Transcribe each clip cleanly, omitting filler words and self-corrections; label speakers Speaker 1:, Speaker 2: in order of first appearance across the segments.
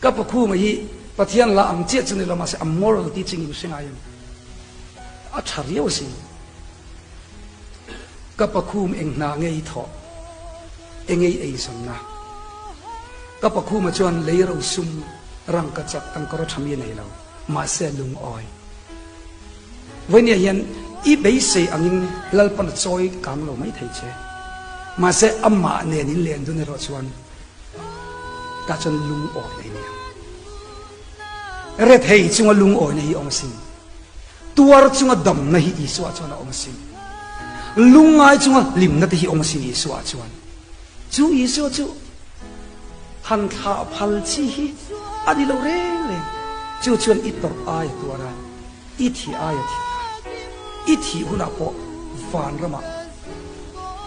Speaker 1: Ka pakhuma hi Pathian la ang chiah chu ni lo mahse a moral teaching in hre ngai em? A tha riau asin. Ka pakhum eng hna nge i thawh? Eng ei ei zawnna? Ka pakhuma chuan lei ro sum rangka chak tangkawr a tha mi a nei lo mahse a lungawi. Vawinia hian i beisei angin Lalpan a chawi kang lo mai thei che. Mahse amah nen in len dun erawh chuan tah chuan lungawi na i nei ang. Rethei chunga lungawina hi a awm asin. Tuar chunga damna hi Isua chuan a awm asin. Lungngai chunga hlimna te hi a awm asin Isua chuan. Chu Isua chu han thlah phal chi hi a ni lo reng reng. Chu chuan i tawrh ai a tuar a, i thih ai a thih a, i thih hunah pawh vanramah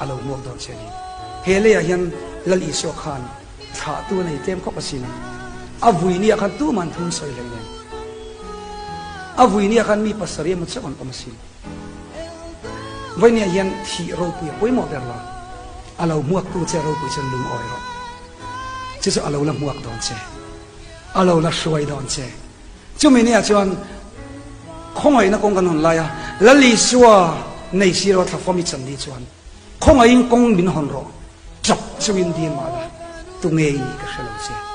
Speaker 1: a lo hmuak dawn che a ni. He leiah hian Lal Isua khan thlahtu a nei tlem khawp asin. A vui nia khan tuman thum sawi hlei nen. A vui nia khan mi pasarih emaw chauh an awm asin. Vawinia hian thih ropui a pawimawh ber lo. A lo hmuaktu che ropui chuan lungawi rawh. Chu chu a lo la hmuak dawn che. A lo la hruai dawn che. Chumi nia chuan khawngaihna kawng kan hawn lai a, Lal Isua nei si lo thlafawm i chan ni chuan khawngaihin kawng min hawn rawh, chap chungin dil mah la, tu ngei ni ka hre lo che.